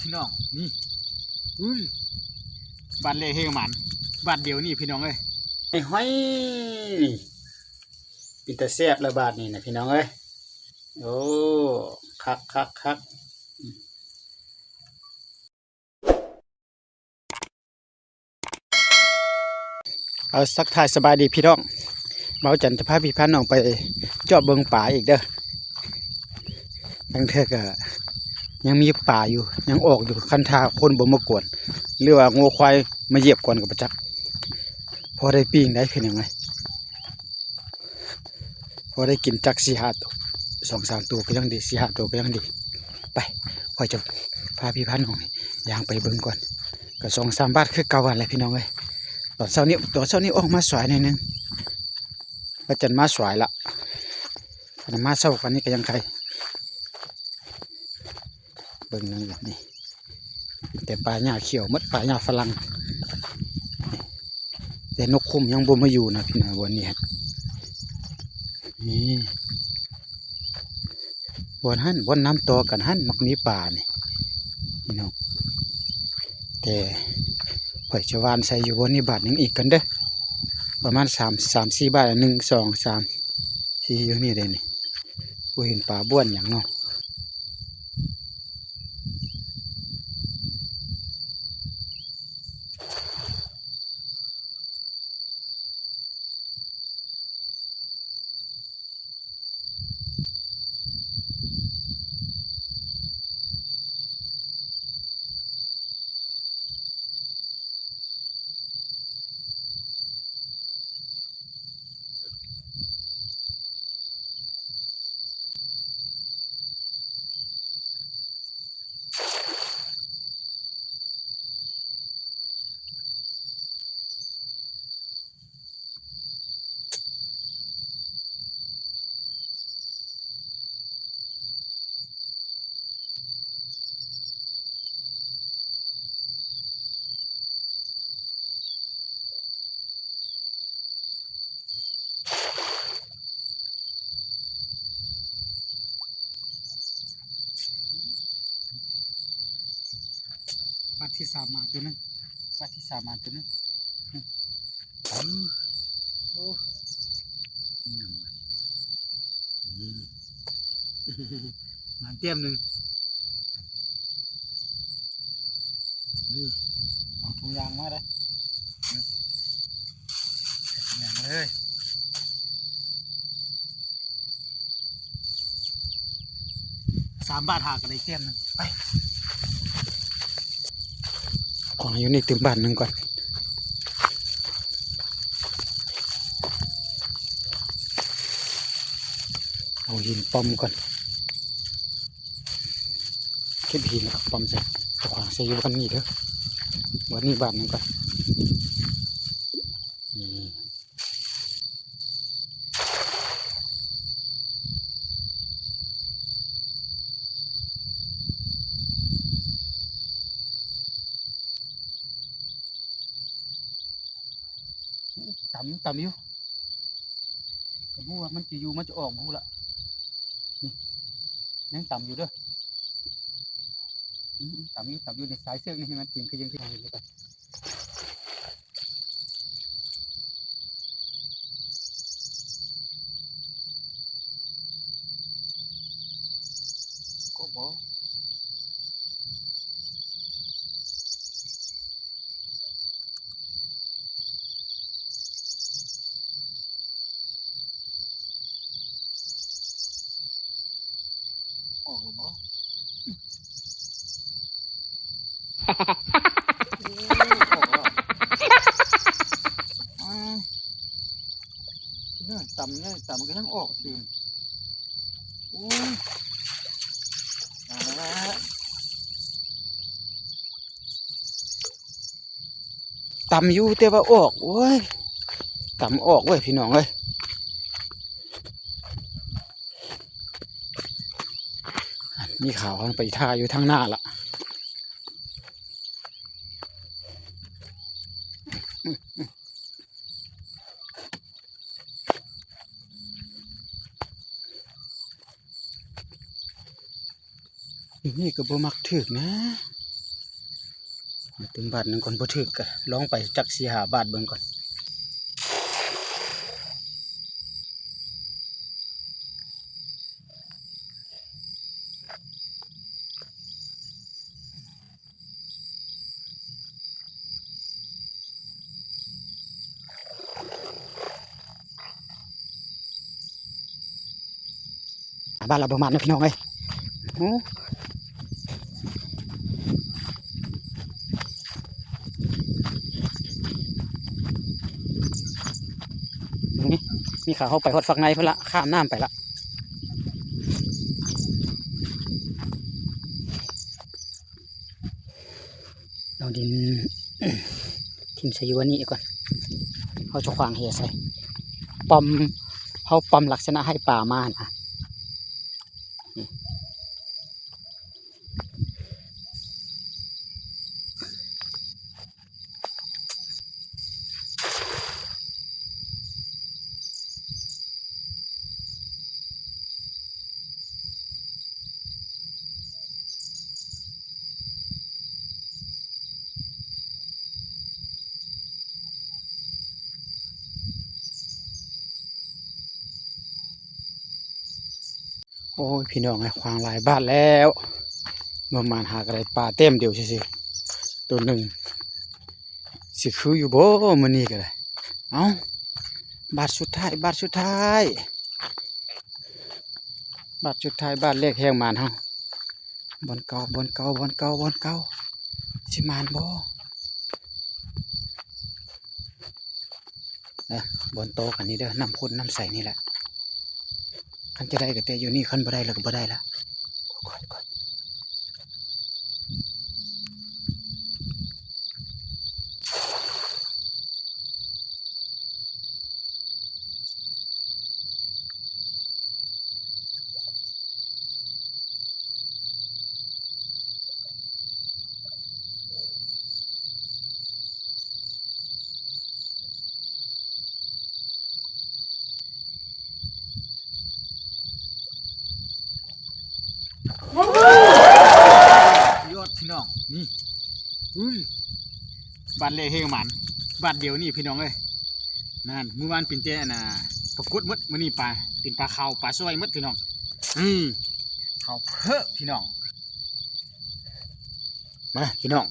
ພີ່ນ້ອງ ນີ້ ອຸ້ຍ ບາດແລກເຮງໝານ ບາດດຽວນີ້ພີ່ນ້ອງເອີຍ ຫ້ອຍ ນີ້ ເປັນຕາແຊບລະບາດນີ້ນະພີ່ນ້ອງເອີຍ ໂອ້ ຄັກໆໆ. ເອົາ ທັກທາຍສະບາຍດີພີ່ນ້ອງ ເບົາຈັນຈະພາພີ່ພານ້ອງໄປເຈາະເບິ່ງປາອີກເດີ ລາງເທື່ອກະຍັງມີປາຢູ່ ຍັງອອກຢູ່ ຄັນຖ້າຄົນບໍ່ມາກວນ ຫຼືວ່າງົວຄວາຍມາຢຽບກ່ອນກະບໍ່ຈັກ ພໍໄດ້ປີ້ງໄດ້ພີ່ນ້ອງເອີຍ. ພໍໄດ້ກິນຈັກສີ່ຫ້າໂຕ ສອງສາມໂຕກະຍັງດີ ສີ່ຫ້າໂຕກະຍັງດີ ໄປ ຂ້ອຍຈະພາພີ່ພານ້ອງຍ່າງໄປເບິ່ງກ່ອນ ກະສອງສາມບາດຄືເກົ່າຫັ້ນແຫຼະພີ່ນ້ອງເອີຍ ຕອນເຊົ້ານີ້ ຕອນເຊົ້ານີ້ອອກມາສວາຍໜ້ອຍໜຶ່ງ ພະຈັນມາສວາຍລະ ຄັນມາເຊົ້າກວ່ານີ້ກະຍັງໄຄ ເບິ່ງໜຶ່ງນີ້ ແຕ່ປ່າຫຍ້າຂຽວໝົດ ປ່າຫຍ້າຝຣັ່ງ ແຕ່ນົກຂຸມຍັງບໍ່ມາຢູ່ນະພີ່ນ້ອງ ບ່ອນນີ້ ນີ້ ບ່ອນຫັ້ນ ບ່ອນນ້ຳຕໍ່ກັນຫັ້ນ ມັກມີປານີ້ພີ່ນ້ອງ ແຕ່ຂ້ອຍຈະຫວ່ານໃສ່ຢູ່ບ່ອນນີ້ບາດໜຶ່ງອີກກ່ອນເດີ ປະມານສາມ ສາມສີ່ບາດ ໜຶ່ງ ສອງ ສາມ ສີ່ ຢູ່ນີ້ເດ້ນີ້ ບໍ່ເຫັນປາບ້ວນຫຍັງເນາະ. ບາດທີສາມມາໂຕໜຶ່ງ ບາດທີສາມມາໂຕໜຶ່ງ ອືມ ໂອ້ ອືມ ມາແຕ້ມໜຶ່ງ ນີ້ ເອົາຖົງຢາງມາເດີ ນີ້ ແໜ້ນເລີຍ ສາມບາດຫ້າກະໄດ້ແຕ້ມໜຶ່ງ ໄປ ຂໍໃຫ້ຢູ່ນີ້ຕື່ມບາດໜຶ່ງກ່ອນ ເອົາຫີນປ້ອມກ່ອນ ເກັບຫີນແລ້ວກະປ້ອມໃສ່ ເອົາຂວາງໃສ່ຢູ່ບ່ອນນີ້ເດີ ບ່ອນນີ້ບາດໜຶ່ງກ່ອນ ນີ້ ຕຳ ຕຳຢູ່ ກະບໍ່ຮູ້ວ່າມັນຈະຢູ່ ມັນຈະອອກບໍ່ຮູ້ລະ ນີ້ ຍັງຕຳຢູ່ເດີ ອືມ ຕຳຢູ່ ຕຳຢູ່ ໃນສາຍເຊືອກນີ້ ໃຫ້ມັນຕີງຂະເຍີງ ກໍບໍ່ ອອກແລ້ວບໍ່? ໂອ້ ອອກແລ້ວ ອາ ຕຳເນີ ຕຳກະຍັງອອກຕື່ມ ໂອ້ຍ ເອົາລະ ຕຳຢູ່ແຕ່ວ່າອອກ ໂອ້ຍ ຕຳອອກເວີຍພີ່ນ້ອງເອີຍ ມີຂ່າວເຮົາໄປຖ້າຢູ່ທາງໜ້າລະ ນີ້ກະບໍ່ມັກຖືກນະ ມາຕື່ມບາດໜຶ່ງກ່ອນ ບໍ່ຖືກກໍລອງໄປຈັກສີ່ຫ້າບາດເບິ່ງກ່ອນ. ບ້ານລາວບໍ່ມານເນາະ ພີ່ນ້ອງເອີຍ. ໂອ້ ນີ້ ມີຂາເຮົາໄປຮອດຝັ່ງໃນພຸ້ນລະ ຂ້າມນ້ຳໄປລະ. ເອົາດິນຖິ້ມໃສ່ຢູ່ອັນນີ້ກ່ອນ ເຮົາຈະຂວາງແຫໃສ່ ປ້ອມ ເຮົາປ້ອມລັກສະນະໃຫ້ປາມາຫັ້ນນະ. ໂອ້ຍ ພີ່ນ້ອງເອີຍ ຂວາງຫຼາຍບາດແລ້ວ ປະມານຫາກໍໄດ້ປາແຕ້ມດຽວຊື່ໆ ໂຕໜຶ່ງ ຊິຄືຢູ່ບໍ່ມື້ນີ້ກໍໄດ້. ເອົ້າ ບາດສຸດທ້າຍ ບາດສຸດທ້າຍ ບາດສຸດທ້າຍ ບາດແລກແຮງໝານເຮົາ. ບ່ອນເກົ່າ ບ່ອນເກົ່າ ບ່ອນເກົ່າ ບ່ອນເກົ່າ ຊິໝານບໍ່? ເອີ ບ່ອນຕໍ່ກັນນີ້ເດີ ນ້ຳຂຸ້ນນ້ຳໃສນີ້ແຫຼະ. ຄັນຈະໄດ້ກໍແຕ່ຢູ່ນີ້ ຄັນບໍ່ໄດ້ແລ້ວກໍບໍ່ໄດ້ລະ. ຍອດ ພີ່ນ້ອງ ນີ້ ອຸ້ຍ ບາດແລກເຮງໝານ ບາດດຽວນີ້ ພີ່ນ້ອງເອີຍ. ນັ້ນ ມື້ວານເປັນແຕ່ອັນນ່າ ປາກົດໝົດ ມື້ນີ້ປາ ເປັນປາຂາວ ປາສວາຍໝົດ ພີ່ນ້ອງ. ອື ເຂົ້າເພີ້ ພີ່ນ້ອງ. ມາ ພີ່ນ້ອງ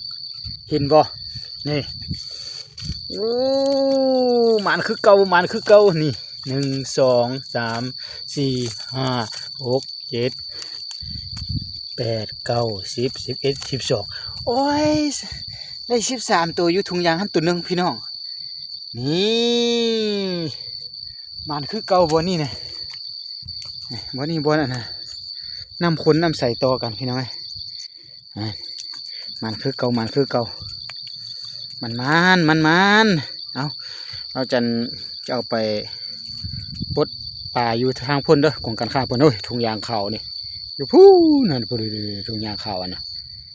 ເຫັນບໍ່ ນີ້ ໂອ້ ໝານຄືເກົ່າ ໝານຄືເກົ່າ ນີ້ ໜຶ່ງ ສອງ ສາມ ສີ່ ຫ້າ ຫົກ ເຈັດ ແປດ ເກົ້າ ສິບ ສິບເອັດ ສິບສອງ ໂອ້ຍ ໄດ້ສິບສາມໂຕ ຢູ່ທຸງຢາງຫັ້ນໂຕໜຶ່ງ ພີ່ນ້ອງ. ນີ້ ໝານຄືເກົ່າບ່ອນນີ້ນະ ນີ້ ບ່ອນນີ້ ບ່ອນອັນນະ ນ້ຳຂຸ້ນນ້ຳໃສຕໍ່ກັນ ພີ່ນ້ອງເອີຍ. ອາ ໝານຄືເກົ່າ ໝານຄືເກົ່າ ໝານໆ ໝານໆ. ເອົາ ເອົາຈັນຈະເອົາໄປປົດປາຢູ່ທາງພຸ້ນເດີ ກົງການຄ້າພຸ້ນ. ໂອ້ຍ ຖົງຢາງຂາວນີ້ ຢູ່ພຸ້ນຫັ້ນ ພຸ້ນ ຖົງຢາງຂາວຫັ້ນນະ.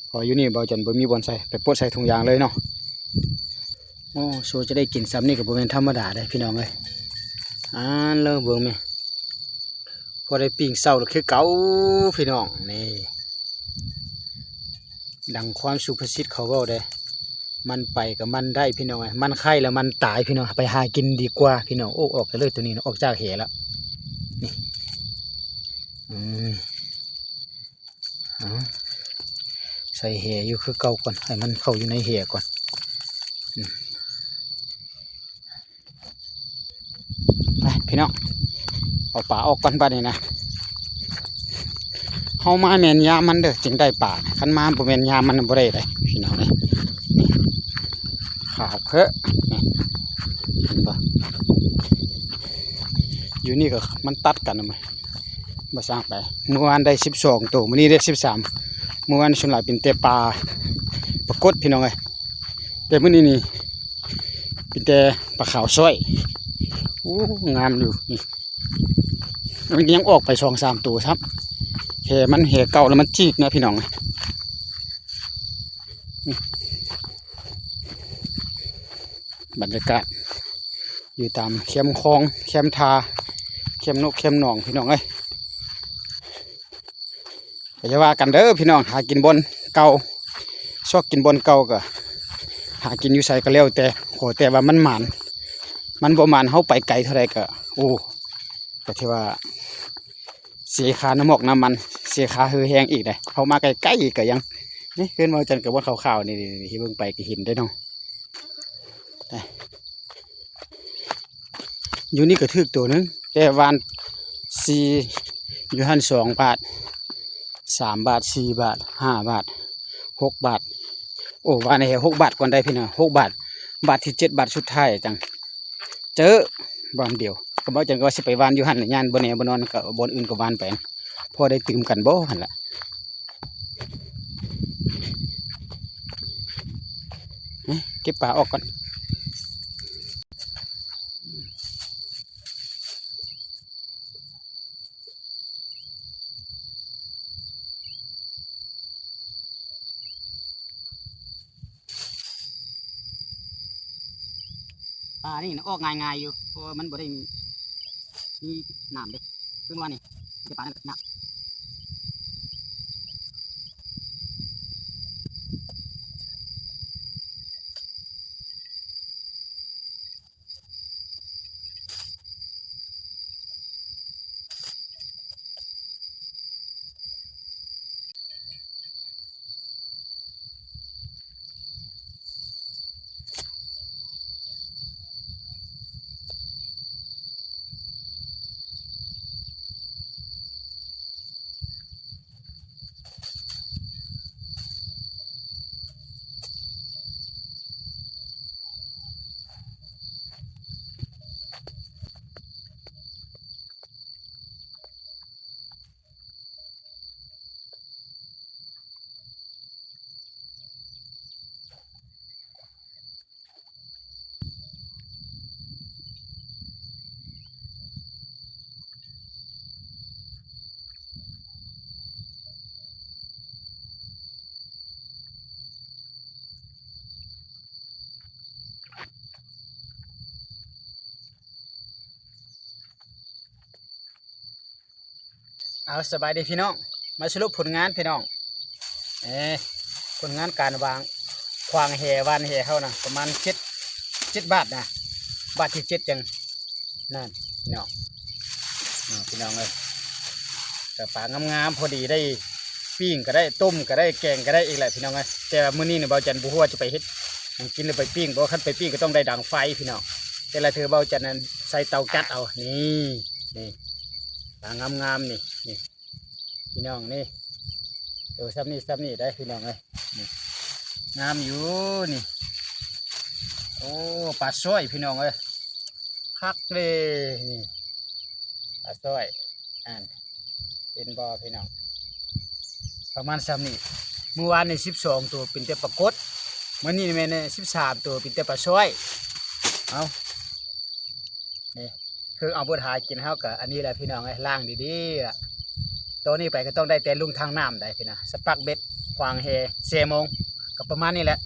ເພາະຢູ່ນີ້ເບົາຈັນບໍ່ມີບ່ອນໃສ່ ໄປປົດໃສ່ຖົງຢາງເລີຍເນາະ. ໂອ້ ໂຊຈະໄດ້ກິນຊ່ຳນີ້ກໍບໍ່ແມ່ນທຳມະດາເດ້ ພີ່ນ້ອງເອີຍ. ອ່ານ ເລີເບິ່ງແມ ພໍໄດ້ປີ້ງເຊົ້າແລ້ວຄືເກົ່າ ພີ່ນ້ອງ. ນີ້ ດັ່ງຄວາມສຸພາສິດເຂົາເວົ້າເດ້ ມັນໄປກໍມັນໄດ້ ພີ່ນ້ອງເອີຍ ມັນໄຂ້ແລ້ວມັນຕາຍ ພີ່ນ້ອງ. ໄປຫາກິນດີກວ່າ ພີ່ນ້ອງ. ໂອ້ ອອກເລີຍໂຕນີ້ນະ ອອກຈາກແຫແລ້ວ ນີ້. ອືມ ເອົາ ໃສ່ແຫຢູ່ຄືເກົ່າກ່ອນ ໃຫ້ມັນເຂົ້າຢູ່ໃນແຫກ່ອນ. ອືມ ໄປ ພີ່ນ້ອງ ເອົາປາອອກກ່ອນບາດນີ້ນະ. ເຮົາມາແມ່ນຍາມມັນເດີ ຈຶ່ງໄດ້ປາ ຄັນມາບໍ່ແມ່ນຍາມມັນບໍ່ໄດ້ເດ້ ພີ່ນ້ອງເອີຍ. ນີ້ ຂາວເພີ້ ນີ້ ເຫັນບໍ່? ຢູ່ນີ້ກໍມັນຕັດກັນນະ ບໍ່ສ້າງໄປ. ມື້ວານໄດ້ສິບສອງໂຕ ມື້ນີ້ໄດ້ສິບສາມ. ມື້ວານສ່ວນຫຼາຍເປັນແຕ່ປາ ປາກົດ ພີ່ນ້ອງເອີຍ. ແຕ່ມື້ນີ້ນີ້ເປັນແຕ່ປາຂາວຊ້ອຍ. ໂອ້ ງາມຢູ່ນີ້ ມັນຍັງອອກໄປສອງສາມໂຕຊ້ຳ. ແຫມັນແຫເກົ່າແລ້ວມັນຈີກນະ ພີ່ນ້ອງ. ບັນຍາກາດຢູ່ຕາມແຄມຄອງ ແຄມທ່າ ແຄມນົກ ແຄມໜອງ ພີ່ນ້ອງເອີຍ. ກໍຢ່າວ່າກັນເດີ ພີ່ນ້ອງ ຫາກິນບ່ອນເກົ່າ ຊອກກິນບ່ອນເກົ່າກໍ ຫາກິນຢູ່ໃສກໍແລ້ວແຕ່ ຂໍແຕ່ວ່າມັນໝານ ມັນບໍ່ໝານ ເຮົາໄປໄກເທົ່າໃດກໍ ໂອ້ ກໍຖືວ່າເສຍຄ່ານ້ຳມັນ ເສຍຄ່າເຮືອແຮງອີກເດ້. ເຮົາມາໃກ້ໆກໍຍັງ ນີ້ເຮືອນເວົ້າຈັນກັບບ່ອນຂາວໆນີ້ ທີ່ເບິ່ງໄປກໍເຫັນເດ້ເນາະ. ໄປ ຢູ່ນີ້ກໍຖືກໂຕໜຶ່ງ ແຕ່ຫວ່ານສີ່ ຢູ່ຫັ້ນສອງບາດ ສາມບາດ ສີ່ບາດ ຫ້າບາດ ຫົກບາດ. ໂອ້ ຫວ່ານໃຫ້ຫົກບາດກ່ອນໄດ້ພີ່ນ້ອງ ຫົກບາດ ບາດທີເຈັດ ບາດສຸດທ້າຍຈັ່ງເຈີບ່ອນດຽວ. ກໍເວົ້າຈັ່ງກໍວ່າຊິໄປຫວ່ານຢູ່ຫັ້ນ ຢ້ານບໍ່ແນ່ບໍ່ນອນ ກໍບ່ອນອື່ນກໍຫວ່ານໄປ ພໍໄດ້ຕື່ມກັນບໍ່ຫັ້ນລະ. ເກັບປາອອກກ່ອນ. ປານີ້ນະ ອອກງ່າຍໆຢູ່ ເພາະວ່າມັນບໍ່ໄດ້ມີ ມີນ້ຳເດ້. ຄືເມື່ອວານນີ້ ມີແຕ່ປານັ້ນແຫຼະ ໜັກ. ເອົາ ສະບາຍດີພີ່ນ້ອງ ມາສະຫຼຸບຜົນງານພີ່ນ້ອງ. ເອີ ຜົນງານການຫວ່າງ ຂວາງແຫ ຫວ່ານແຫເຮົານະ ປະມານເຈັດ ເຈັດບາດນະ ບາດທີເຈັດຈັ່ງ ນັ້ນພີ່ນ້ອງ ເອີ ພີ່ນ້ອງເອີຍ ກໍປາງາມໆ ພໍດີໄດ້ປີ້ງກໍໄດ້ ຕົ້ມກໍໄດ້ ແກງກໍໄດ້ອີກແຫຼະພີ່ນ້ອງເອີຍ. ແຕ່ວ່າມື້ນີ້ນະ ເບົາຈັນບໍ່ຮູ້ວ່າຈະໄປເຮັດຫຍັງກິນ ຫຼືໄປປີ້ງບໍ່ ຄັນໄປປີ້ງກໍຕ້ອງໄດ້ດັງໄຟພີ່ນ້ອງ. ແຕ່ລະເທື່ອເບົາຈັນນັ້ນໃສ່ເຕົາຈັດເອົາ ນີ້ ນີ້ ປາງາມໆ ນີ້ ນີ້ ພີ່ນ້ອງນີ້ ໂຕຊ່ຳນີ້ຊ່ຳນີ້ໄດ໋ພີ່ນ້ອງເອີຍ ນີ້ ງາມຢູ່ນີ້. ໂອ້ ປາຊ້ອຍພີ່ນ້ອງເອີຍ ຄັກເດ້ນີ້ ປາຊ້ອຍ ອັນ ເຫັນບໍ່ພີ່ນ້ອງ ປະມານຊ່ຳນີ້. ມື້ວານນີ້ສິບສອງໂຕ ເປັນແຕ່ປາກົດ ມື້ນີ້ແມ່ນສິບສາມໂຕ ເປັນແຕ່ປາຊ້ອຍ. ເອົາ ນີ້ ເຄື່ອງອອກເດີນຫາກິນເຮົາກໍອັນນີ້ແຫຼະພີ່ນ້ອງເອີຍ ລ້າງດີໆລະ. ຕໍ່ນີ້ໄປກໍຕ້ອງໄດ້ແຕ່ລົງທາງນ້ຳໄດ໋ພີ່ນ້ອງ ສະປັກເບັດ ຂວາງແຫ ແຊ່ໂມງ ກໍປະມານນີ້ແຫຼະ.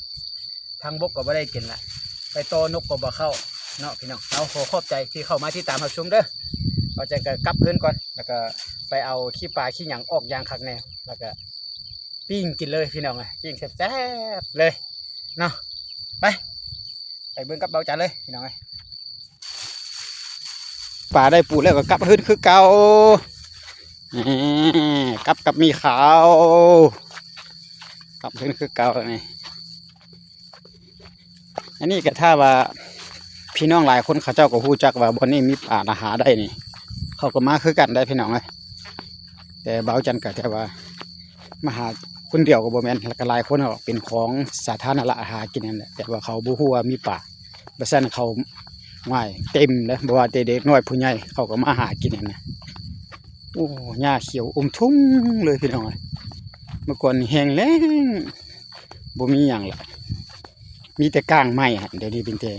ທາງບົກກໍບໍ່ໄດ້ກິນລະ ໄປຕໍ່ນົກກໍບໍ່ເຂົ້າເນາະພີ່ນ້ອງ. ເອົາ ຂໍຂອບໃຈທີ່ເຂົ້າມາຕິດຕາມຮັບຊົມເດີ. ເອົາ ຈັ່ງກໍກັບເຮືອນກ່ອນ ແລ້ວກໍໄປເອົາຂີ້ປາຂີ້ຫຍັງອອກຢ່າງຄັກແນ່ ແລ້ວກໍປີ້ງກິນເລີຍພີ່ນ້ອງເອີຍ ປີ້ງແຊບໆເລີຍເນາະ. ໄປ ໄປເບິ່ງກັບເບົາຈັນເລີຍພີ່ນ້ອງເອີຍ. ປາໄດ້ປູແລ້ວກໍກັບເຮືອນຄືເກົ່າ ນີ້ ກັບກັບມີຂາວ ກັບເຮືອນຄືເກົ່ານີ້. ອັນນີ້ກໍຖ້າວ່າພີ່ນ້ອງຫຼາຍຄົນເຂົາເຈົ້າກໍຮູ້ຈັກວ່າບ່ອນນີ້ມີປາລະຫາໄດ້ນີ້ ເຂົາກໍມາຄືກັນໄດ໋ພີ່ນ້ອງເອີຍ. ແຕ່ເບົາຈັນກໍແຕ່ວ່າມາຫາຄົນດຽວກໍບໍ່ແມ່ນ ແລ້ວກໍຫຼາຍຄົນເນາະ ເປັນຂອງສາທາລະນະ ຫາກິນນັ້ນແຫຼະ ແຕ່ວ່າເຂົາບໍ່ຮູ້ວ່າມີປາ. ບໍ່ຊັ້ນເຂົາ ຫວາຍ ເຕັມເດ້ ບໍ່ວ່າແຕ່ເດັກນ້ອຍຜູ້ໃຫຍ່ເຂົາກໍມາຫາກິນຫັ້ນນະ. ໂອ້ ຫຍ້າຂຽວອົມທົ່ງເລີຍພີ່ນ້ອງເອີຍ. ເມື່ອກ່ອນນີ້ແຫ້ງແລ້ງ ບໍ່ມີຫຍັງລະ ມີແຕ່ກ້າງໄມ້ຫັ້ນ ດຽວນີ້ເປັນແຕ່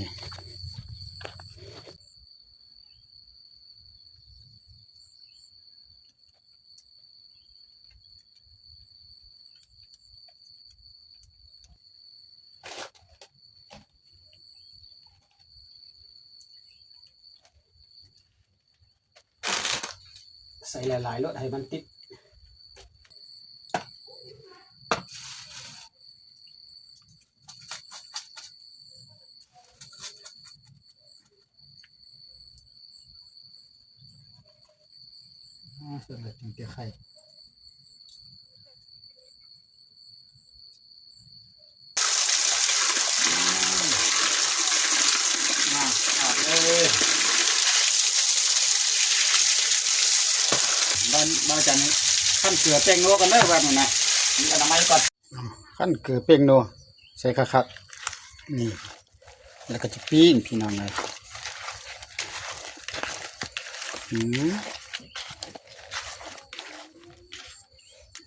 ໃສ່ຫຼາຍໆໂລດໃຫ້ມັນຕິດ. ເປັນແບບຈັ່ງແຕ່ໄຂ່ ອ່າ ເອົາເລີຍ ບ້ານ ບ້ານຈັນ ຂັ້ນເກືອແປ້ງນົວກັນເດີ ບາດນີ້ນະ ມີອະນາໄມກ່ອນ. ຂັ້ນເກືອແປ້ງນົວ ໃສ່ຄັກໆ ນີ້ ແລ້ວກໍຈະປີ້ງ ພີ່ນ້ອງເອີຍ ອືມ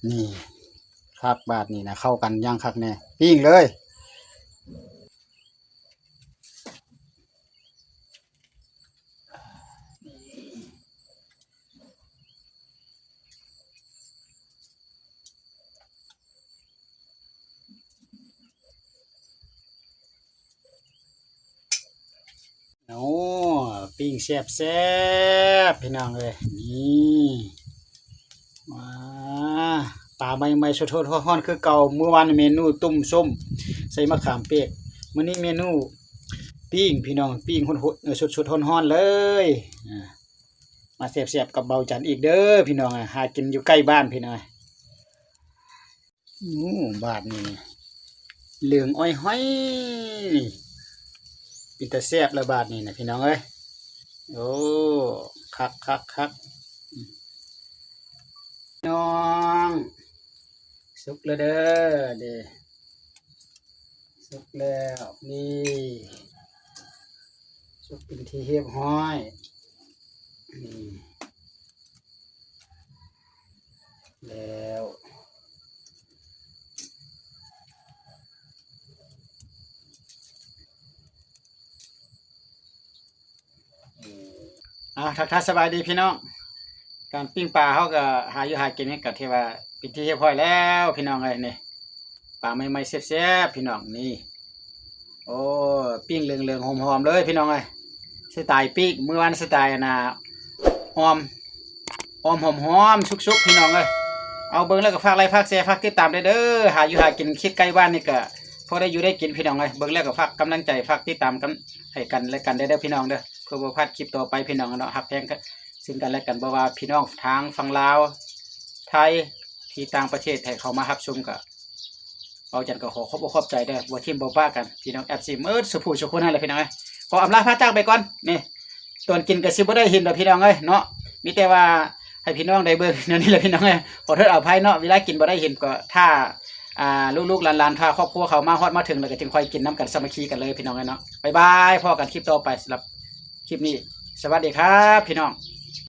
ນີ້ ຄັກ ບາດນີ້ນະ ເຂົ້າກັນຢ່າງຄັກແນ່ ປີ້ງເລີຍ. ໂອ້ ປີ້ງແຊບໆ ພີ່ນ້ອງເອີຍ ນີ້ ວ້າ ປາໃໝ່ໆ ສົດໆ ຮ້ອນໆ ຄືເກົ່າ ມື້ວານເມນູຕົ້ມສົ້ມໃສ່ມະຂາມເປກ ມື້ນີ້ເມນູປີ້ງ ພີ່ນ້ອງ ປີ້ງ ເອີ ສົດໆ ຮ້ອນໆ ເລີຍ ອ່າ ມາແຊບໆ ກັບເບົາຈັນອີກເດີ ພີ່ນ້ອງ ຫາກິນຢູ່ໃກ້ບ້ານ ພີ່ນ້ອງ. ໂອ້ ບາດນີ້ເຫຼືອງອ້ອຍຫ້ອຍ ເປັນຕາແຊບແລ້ວບາດນີ້ນະ ພີ່ນ້ອງເອີຍ ໂອ້ ຄັກໆໆ ນ້ອງ ສຸກແລ້ວເດີ ເດ້ ສຸກແລ້ວ ນີ້ ສຸກເປັນທີ່ຮຽບຮ້ອຍ ນີ້ ແລ້ວ ອ່າ ທັກທາຍສະບາຍດີພີ່ນ້ອງ ການປີ້ງປາເຮົາກໍຫາຢູ່ຫາກິນນີ້ກໍຖືວ່າເປັນທີ່ຮຽບຮ້ອຍແລ້ວ ພີ່ນ້ອງເອີຍ ນີ້ ປາໃໝ່ໆ ແຊບໆ ພີ່ນ້ອງ ນີ້ ໂອ້ ປີ້ງເຫຼືອງໆ ຫອມໆ ເລີຍ ພີ່ນ້ອງເອີຍ ສະໄຕປີ້ງ ມື້ວານສະໄຕ ອັນນ່າ ອ່ອມ ອ່ອມຫອມໆ ສຸກໆ ພີ່ນ້ອງເອີຍ ເອົາ ເບິ່ງແລ້ວກໍຝາກໄລ ຝາກແຊ ຝາກຕິດຕາມແດ່ເດີ ຫາຢູ່ຫາກິນເຂດໃກ້ບ້ານນີ້ກໍພໍໄດ້ຢູ່ໄດ້ກິນ ພີ່ນ້ອງເອີຍ ເບິ່ງແລ້ວກໍຝາກກຳລັງໃຈ ຝາກຕິດຕາມກັນ ໃຫ້ກັນແລະກັນແດ່ເດີ ພີ່ນ້ອງເດີ ເພື່ອບໍ່ພາດຄລິບຕໍ່ໄປ ພີ່ນ້ອງເນາະ ຮັກແພງ ຊຶ່ງກັນແລະກັນ ບໍ່ວ່າພີ່ນ້ອງທາງຝັ່ງລາວ ໄທ ທີ່ຕ່າງປະເທດ ໃຫ້ເຂົ້າມາຮັບຊົມ ກໍເບົາຈັນກໍຂໍຂອບອົກຂອບໃຈເດີ ບໍ່ຖິ້ມບໍ່ປະກັນ ພີ່ນ້ອງ ເອັຟຊີ ໝົດສູ່ຜູ້ສູ່ຄົນຫັ້ນແຫຼະ ພີ່ນ້ອງເອີຍ ຂໍອຳລາພາຈາກໄປກ່ອນ ນີ້ ຕອນກິນກໍຊິບໍ່ໄດ້ເຫັນດອກ ພີ່ນ້ອງເອີຍເນາະ ມີແຕ່ວ່າໃຫ້ພີ່ນ້ອງໄດ້ເບິ່ງແນວນີ້ແຫຼະ ພີ່ນ້ອງເອີຍ ຂໍໂທດອະໄພເນາະ ເວລາກິນບໍ່ໄດ້ເຫັນ ກໍຖ້າ ອ່າ ລູກໆຫຼານໆ ພາຄອບຄົວເຂົ້າມາຮອດມາເຖິງ ແລ້ວກໍຈຶ່ງຄ່ອຍກິນນຳກັນ ສາມັກຄີກັນເລີຍ ພີ່ນ້ອງເອີຍເນາະ ບາຍບາຍ ພໍ້ກັນຄລິບຕໍ່ໄປ ສຳລັບຄລິບນີ້ ສະຫວັດດີຄັບ ພີ່ນ້ອງ.